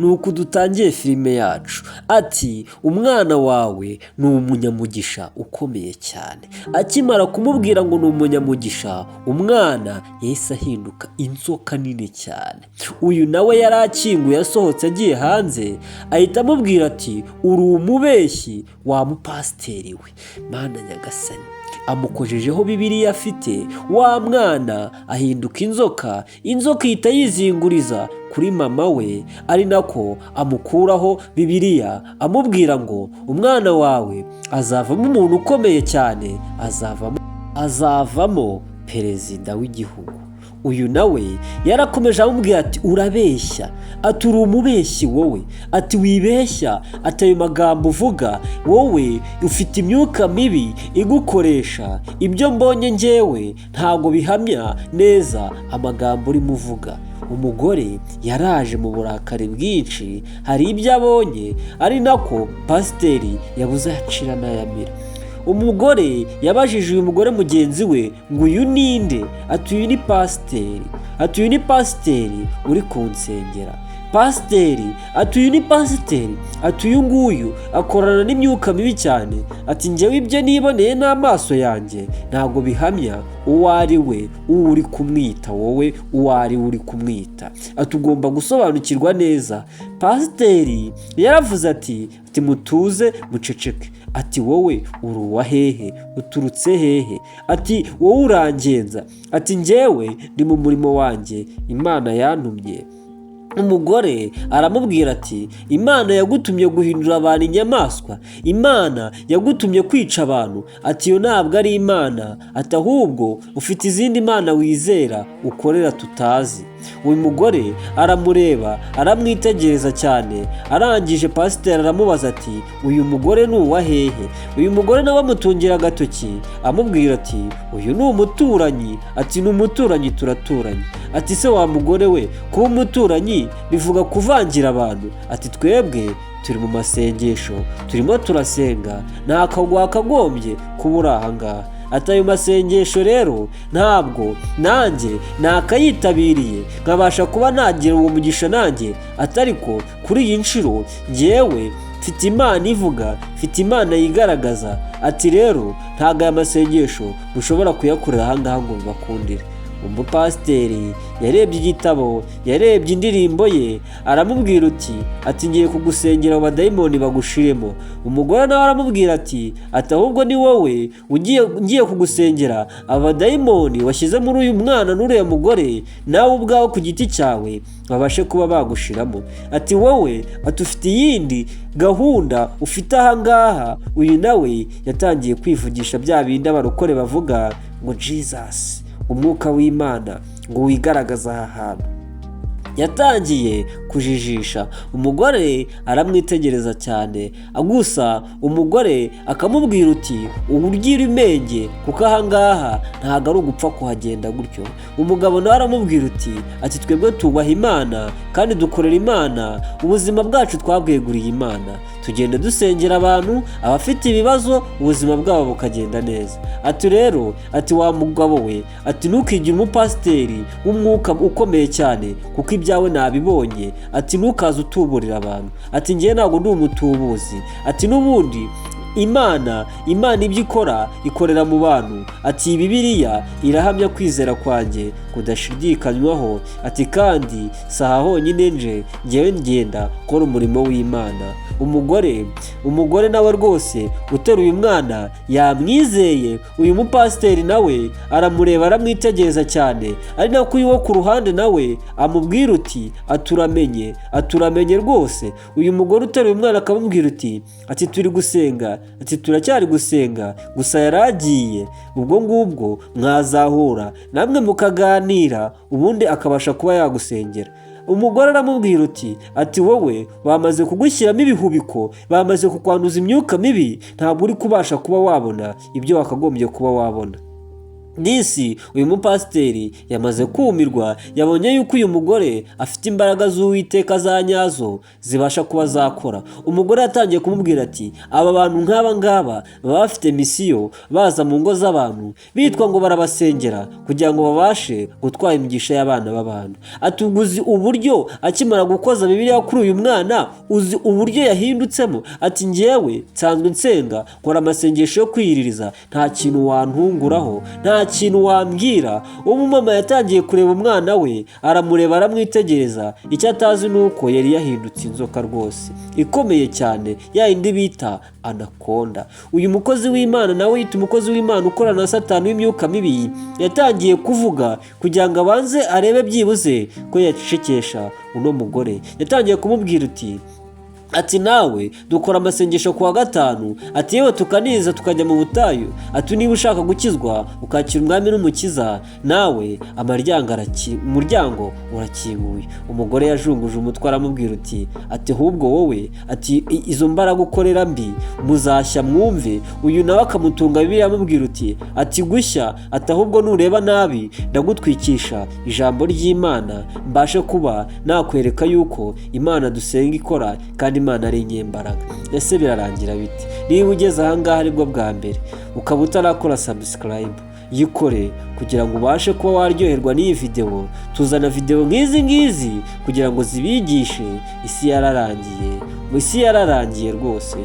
Ni uku dutangiye filime yacu. Ati: "Umwana wawe ni umunyamugisha ukomeye cyane." Akimara kumubwira ngo ni umunyamugisha, umwana yahise ahinduka inzoka nini cyane. Uyu nawe yari akinguye, asohotse agiye hanze, ahita amubwira ati: "Uri umubeshyi wa mupasiteri we." Mana nyagasani! Amukojejeho Bibiliya afite, wa mwana ahinduka inzoka. Inzoka ihita yizinguriza kuri mama we, ari nako amukuraho Bibiliya, amubwira ngo umwana wawe azavamo umuntu ukomeye cyane, azavamo perezida w'igihugu. Uyu nawe yarakomeje amubwira ati: "Urabeshya." Ati: "Uri umubeshyi wowe." Ati: "Wibeshya." Ati: "Ayo magambo uvuga, wowe ufite imyuka mibi igukoresha. Ibyo mbonye ngewe ntabwo bihamya neza amagambo urimo uvuga." Umugore yaraje mu burakari bwinshi, hari ibyo abonye, ari nako pasiteri yabuze ayacira n'ayamira. Umugore yabajije uyu mugore mugenzi we ngo: "Uyu ninde?" Ati: "Uyu ni pasiteri." Ati: "Uyu ni pasiteri uri kunsengera." Pasiteri ati: "Uyu ni pasiteri." Ati: "Uyu nguyu akorana n'imyuka mibi cyane." Ati: "Njyewe ibyo niboneye n'amaso yanjye ntabwo bihamya uwo ari we, uwo uri kumwita wowe, uwo ari we uri kumwita." Ati: "Ugomba gusobanukirwa neza." Pasiteri yaravuze ati: "Mutuze, muceceke." Ati: "Wowe uri uwa hehe? Uturutse hehe?" Ati: "Wowe urangenza." Ati: "Njyewe ndi mu murimo wanjye, Imana yantumye." Umugore aramubwira ati: "Imana yagutumye guhindura abantu inyamaswa? Imana yagutumye kwica abantu?" Ati: "Iyo ntabwo ari Imana." Ati: "Ahubwo ufite izindi mana wizera, ukorera tutazi." Uyu mugore aramureba, aramwitegereza cyane. Arangije pasiteri aramubaza ati: "Uyu mugore ni uwa hehe?" Uyu mugore nawe amutungira agatoki, amubwira ati: "Uyu ni umuturanyi." Ati: "Ni umuturanyi, turaturanye." Ati: "Se wa mugore we, kuba umuturanyi bivuga kuvangira abantu?" Ati: "Twebwe turi mu masengesho, turimo turasenga, nta wakagombye kuba uri aha ngaha." Ati: "Ayo masengesho rero ntabwo nanjye nakayitabiriye nkabasha kuba nagira uwo mugisha nanjye." Ati: "Ariko kuri iyi nshuro ngewe mfite Imana ivuga, mfite Imana yigaragaza." Ati: "Rero ntabwo aya masengesho mushobora kuyakorera aha ngaha ngo bibakundire." Umupasiteri yarebye igitabo, yarebye indirimbo ye, aramubwira ati: "Ngiye kugusengera abo badayimoni bagushiremo." Umugore nawe aramubwira ati: "Ahubwo ni wowe ugiye, ngiye kugusengera aba badayimoni washyize muri uyu mwana n'uriya mugore, nawe ubwawe ku giti cyawe babashe kuba bagushiramo." Ati: "Wowe," ati, "ufite iyindi gahunda ufite aha ngaha." Uyu nawe yatangiye kwivugisha bya bindi abarokore bavuga ngo Jesus, umwuka w'Imana ngo wigaragaze aha hantu. Yatangiye kujijisha. Umugore aramwitegereza cyane gusa. Umugore akamubwira uti: "Ugira imenge, kuko ahangaha ntabwo ari ugupfa kuhagenda gutyo." Umugabo nawe aramubwira ati: "Twebwe tubaha Imana kandi dukorera Imana, ubuzima bwacu twabweguriye Imana, tugenda dusengera abantu, abafite ibibazo ubuzima bwabo bukagenda neza." Ati rero, ati: "Wa mugabo we," ati, "ntukigire umupasiteri w'umwuka ukomeye cyane, kuko ibyawe nabibonye." Ati: "Ntukaze utuburira abantu." Ati: "Ngewe ntabwo ndi umutubuzi." Ati: "N'ubundi Imana ibyo ikora ikorera mu bantu." Ati: "Bibiliya irahamya kwizera kwanjye kudashidikanywaho." Ati: "Kandi si aha honyine nje, ngewe ngenda gukora umurimo w'Imana." Umugore nawe rwose uteruye umwana yamwizeye. Uyu mupasiteri nawe aramureba, aramwitegereza cyane, ari nako uyu wo ku ruhande nawe amubwira uti: "Aturamenye, aturamenye rwose." Uyu mugore uteruye umwana akamubwira ati: "Turi gusenga." Ati: "Turacyari gusenga." Gusa yaragiye. Ubwo ngubwo mwazahura namwe mukaganira, ubundi akabasha kuba yagusengera. Umugore aramubwira ati: "Wowe bamaze kugushyiramo ibihubiko, bamaze kukwanduza imyuka mibi, ntabwo uri kubasha kuba wabona ibyo wakagombye kuba wabona." Disi uyu mupasiteri yamaze kumirwa, yabonye yuko uyu mugore afite imbaraga z'Uwiteka za nyazo zibasha kuba zakora. Umugore yatangiye kumubwira ati: "Aba bantu nk'aba ngaba baba bafite mission, baza mu ngo z'abantu bitwa ngo barabasengera kugira ngo babashe gutwara imigisha y'abana b'abantu." Ati: "Uzi uburyo akimara gukoza Bibiliya kuri uyu mwana, uzi uburyo yahindutsemo?" Ati: "Ngewe nsanzwe nsenga, nkora amasengesho yo kwiyiririza, nta kintu wantunguraho, nta kintu wambwira." Umumama yatangiye kureba umwana we, aramureba, aramwitegereza. Icyo atazi ni uko yari yahindutse inzoka rwose ikomeye cyane, ya yindi bita anaconda. Uyu mukozi w'Imana nawe yita umukozi w'Imana ukorana na Satani w'imyuka mibi, yatangiye kuvuga kugira ngo abanze arebe byibuze ko yacecekesha uno mugore. Yatangiye kumubwira uti ati: "Nawe dukora amasengesho ku wa gatanu," ati, "yewe tukaniza tukajya mu butayu," ati, "niba ushaka gukizwa ukakira Umwami n'Umukiza, nawe umuryango urakinguye." Umugore yajunguje umutwe, aramubwira uti ati: "Ahubwo wowe," ati, "izo mbaraga ukorera mbi muzashya mwumve." Uyu nawe akamutunga Bibiliya, amubwira uti ati: "Gushya," ati, "ahubwo nureba nabi ndagutwikisha ijambo ry'Imana, mbashe kuba nakwereka yuko Imana dusenga ikora kandi Imana ari inyembaraga." Ese birarangira bite? Niba ugeze ahangaha aribwo bwa mbere ukaba utarakora subscribe, yikore kugira ngo ubashe kuba waryoherwa n'iyi videwo. Tuzana videwo nk'izi ngizi kugira ngo zibigishe. Isi yararangiye, isi yararangiye rwose.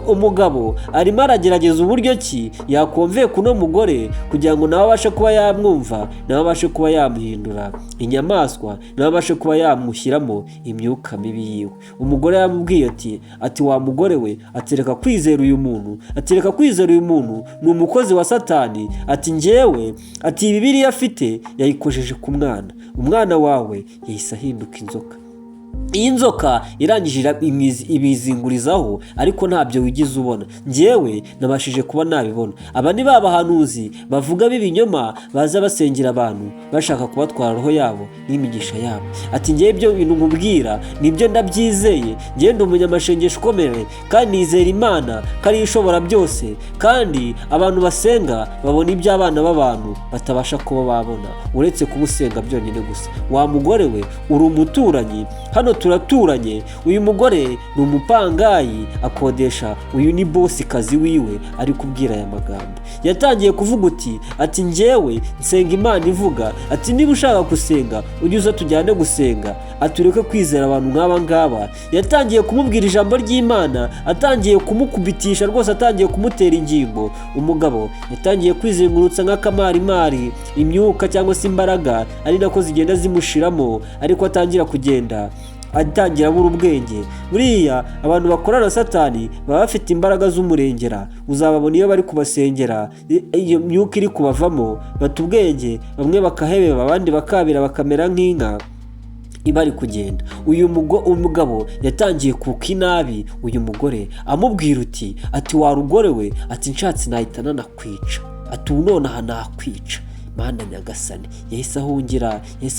Umugabo arimo aragerageza uburyo ki yakomveka uno mugore kugira ngo nawe abashe kuba yamwumva, nawe abashe kuba yamuhindura inyamaswa, nawe abashe kuba yamushyiramo imyuka mibi yiwe. Umugore yamubwiye ati: "Wa mugore we," atereka kwizera uyu muntu, atereka kwizera uyu muntu, ni umukozi wa Satani." Ati: "Njyewe," ati, "Bibiliya afite yayikojeje ku mwana, umwana wawe yahise ahinduka inzoka. Iyi nzoka irangije ibizingurizaho, ariko ntabyo wigize ubona, njyewe nabashije kuba nabibona. Aba ni ba bahanuzi bavuga b'ibinyoma, baza basengera abantu bashaka kubatwara roho yabo n'imigisha yabo." Ati: "Ngewe ibyo bintu nkubwira nibyo, ndabyizeye. Ngewe ndi umunyamashengesho ukomeye kandi nizera Imana ko ariyo ishobora byose, kandi abantu basenga babona ibyo abana b'abantu batabasha kuba babona, uretse kuba usenga byonyine gusa. Wa mugore we, uri umuturanyi hano, turaturanye." Uyu mugore ni umupangayi, akodesha. Uyu ni boss kazi wiwe ari kubwira aya magambo. Yatangiye kuvuga uti ati: "Njyewe nsenga Imana ivuga," ati, "niba ushaka gusenga ujye uza tujyane gusenga," ati, "ureke kwizera abantu nk'aba ngaba." Yatangiye kumubwira ijambo ry'Imana, atangiye kumukubitisha rwose, atangiye kumutera ingingo. Umugabo yatangiye kwizengurutsa nk'akamarimari, imyuka cyangwa se imbaraga ari nako zigenda zimushiramo, ariko atangira kugenda atangira abura ubwenge. Buriya abantu bakorana na Satani baba bafite imbaraga z'umurengera. Uzababona iyo bari kubasengera, iyo myuka iri kubavamo, bata ubwenge, bamwe bakahebeba, abandi bakabira, bakamera nk'inka ibari kugenda. Uyu umugabo yatangiye kuka inabi uyu mugore, amubwira uti ati: "Wa rugore we," ati, "nshatse nahita nanakwica," ati, "ubu nonaha nakwica." Mana nyagasani! Yahise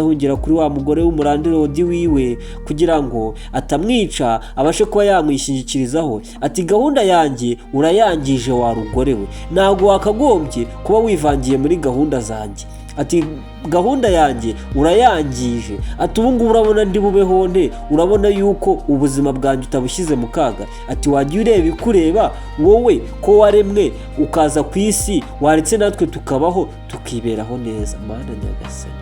ahungira kuri wa mugore w'umulandlord wiwe kugira ngo atamwica, abashe kuba yamwishingikirizaho. Ati: "Gahunda yanjye urayangije, wa rugore we, ntabwo wakagombye kuba wivangiye muri gahunda zanjye." Ati: "Gahunda yanjye urayangije." Ati: "Ubu ngubu urabona ndi bubeho nde? Urabona yuko ubuzima bwanjye utabushyize mu kaga?" Ati: "Wajya ureba ikureba wowe, ko waremwe ukaza ku isi, waretse natwe tukabaho tukiberaho neza?" Mana nyagasani!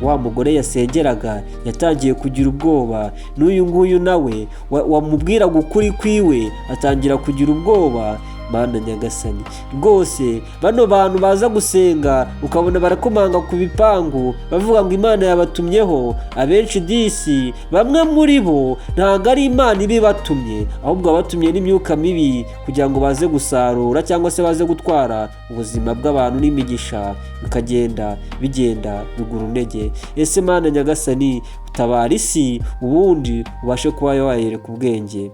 Wa mugore yasengeraga yatangiye kugira ubwoba, n'uyu nguyu nawe wamubwiraga ukuri kwiwe atangira kugira ubwoba. Mana nyagasani! Rwose bano bantu baza gusenga, ukabona barakomanga ku bipangu bavuga ngo Imana yabatumyeho, abenshi disi bamwe muri bo ntabwo ari Imana ibibatumye, ahubwo abatumye n'imyuka mibi kugira ngo baze gusarura cyangwa se baze gutwara ubuzima bw'abantu n'imigisha, bikagenda bigenda bigura intege. Ese Mana nyagasani, utabara isi, ubundi ubashe kuba wayereka ubwenge.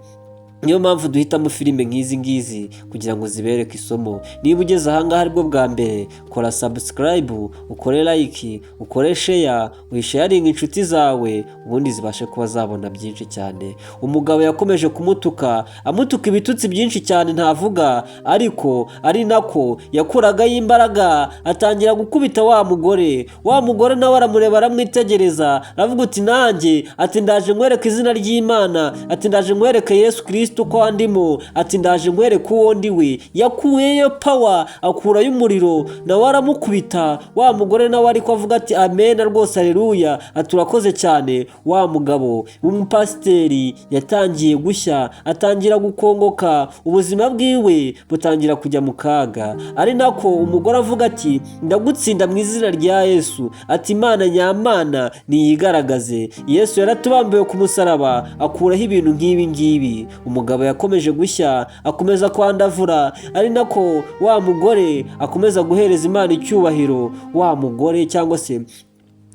Niyo mpamvu duhitamo filime nk'izi ngizi kugira ngo zibereke isomo. Niba ugeze ahangaha aribwo bwa mbere, kora subscribe, ukore like, ukore share, uyisharinge inshuti zawe, ubundi zibashe kuba zabona byinshi cyane. Umugabo yakomeje kumutuka, amutuka ibitutsi byinshi cyane ntavuga, ariko ari nako yakuragayo imbaraga, atangira gukubita wa mugore. Wa mugore nawe aramureba, aramwitegereza, aravuga uti: "Nanjye," ati, "ndaje nkwereke izina ry'Imana," ati, "ndaje nkwereke Yesu Kirisito ko andimo," ati, "ndaje nkwereke uwo ndi we." Yakuyeyo power, akurayo umuriro, nawe aramukubita. Wa mugore nawe ariko avuga ati: "Amena rwose, aleluya," ati: "Urakoze cyane." Wa mugabo w'umupasiteri yatangiye gushya, atangira gukongoka, ubuzima bwiwe butangira kujya mu kaga, ari nako umugore avuga ati: "Ndagutsinda mu izina rya Yesu," ati: "Imana nyamana niyigaragaze. Yesu yaratubambiwe ku musaraba, akuraho ibintu nk'ibi ngibi." Umugabo yakomeje gushya, akomeza kwandavura, ari nako wa mugore akomeza guhereza Imana icyubahiro. Wa mugore cyangwa se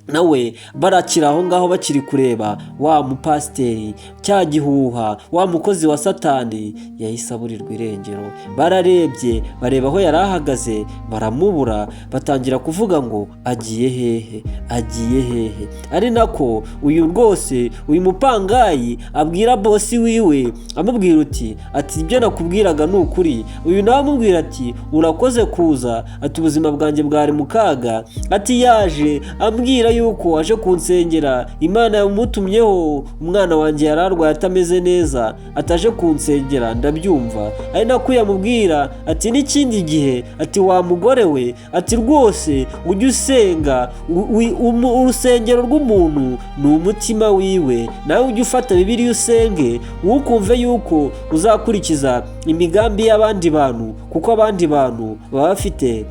nawe barakiri aho ngaho, bakiri kureba wa mupasiteri, cya gihuha, wa mukozi wa Satani yahise aburirwa irengero. Bararebye, bareba aho yari ahagaze, baramubura, batangira kuvuga ngo: "Agiye hehe? Agiye hehe?" Ari nako uyu rwose, uyu mupangayi abwira boss wiwe, amubwira uti, ati: "Ibyo nakubwiraga ni ukuri." Uyu nawe amubwira ati: "Urakoze kuza," ati: "Ubuzima bwanjye bwari mu kaga," ati: "Yaje ambwira yuko aje kunsengera, Imana yamutumyeho, umwana wanjye yari arwaye atameze neza, ataje kunsengera." Ndabyumva. Ari nako yamubwira ati: "N'ikindi gihe," ati, "wa mugore we," ati, "rwose ujye usenga. Urusengero rw'umuntu ni umutima wiwe. Nawe ujye ufata Bibiliya usenge, ntukumve yuko uzakurikiza imigambi y'abandi bantu, kuko abandi bantu baba bafite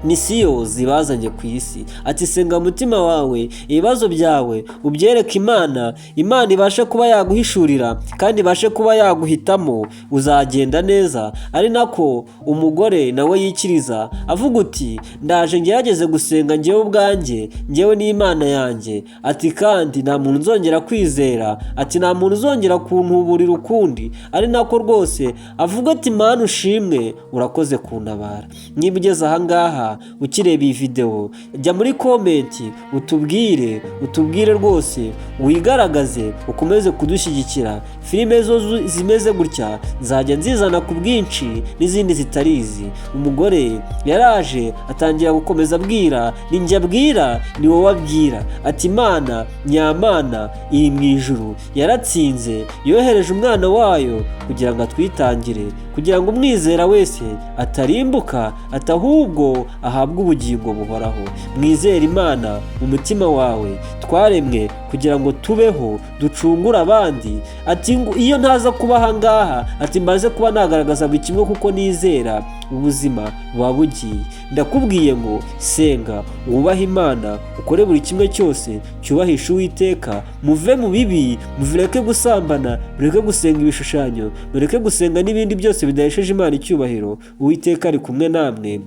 mission zibazanye ku isi." Ati: "Senga mutima wawe, ibibazo byawe ubyereke Imana, Imana ibashe kuba yaguhishurira kandi ibashe kuba yaguhitamo, uzagenda neza." Ari nako umugore nawe yikiriza, avuga uti: "Ndaje ngerageze gusenga ngewe ubwanjye, ngewe n'Imana yanjye," ati: "kandi nta muntu nzongera kwizera," ati: "nta muntu uzongera kuntuburira ukundi." Ari nako rwose avuga ati: "Mana ushimwe, urakoze kuntabara." Niba ugeze ahangaha ukireba iyi videwo, jya muri comment utubwire, utubwire rwose, wigaragaze, ukomeze kudushyigikira. Filime zo zimeze gutya nzajya nzizana ku bwinshi n'izindi zitari izi. Umugore yaraje atangira gukomeza abwira, ni njye abwira, ni wowe abwira, ati: "Imana nyamana iri mu ijuru yaratsinze, yohereje umwana wayo kugira ngo atwitangire, kugira ngo umwizera wese atarimbuka, ati ahubwo ahabwe ubugingo buhoraho." Mwizere Imana mu mutima wawe. Twaremwe kugira ngo tubeho, ducungure abandi. Ati: "Iyo ntaza kuba ahangaha," ati, "mbaze kuba nagaragaza buri kimwe kuko nizera, ubuzima buba bugiye." Ndakubwiye ngo senga, wubahe Imana, ukore buri kimwe cyose cyubahisha Uwiteka. Muve mu bibi, mureke gusambana, mureke gusenga ibishushanyo, mureke gusenga n'ibindi byose bidahesheje Imana icyubahiro. Uwiteka ari kumwe namwe.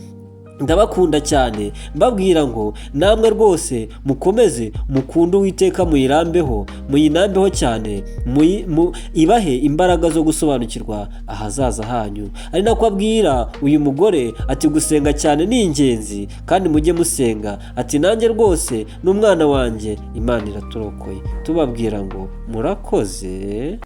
Ndabakunda cyane, mbabwira ngo namwe rwose mukomeze mukunde Uwiteka, muyirambeho, muyinambeho cyane, ibahe imbaraga zo gusobanukirwa ahazaza hanyu. Ari nako abwira uyu mugore ati: "Gusenga cyane ni ingenzi, kandi mujye musenga," ati: "Nanjye rwose n'umwana wanjye Imana iraturokoye." Tubabwira ngo murakoze.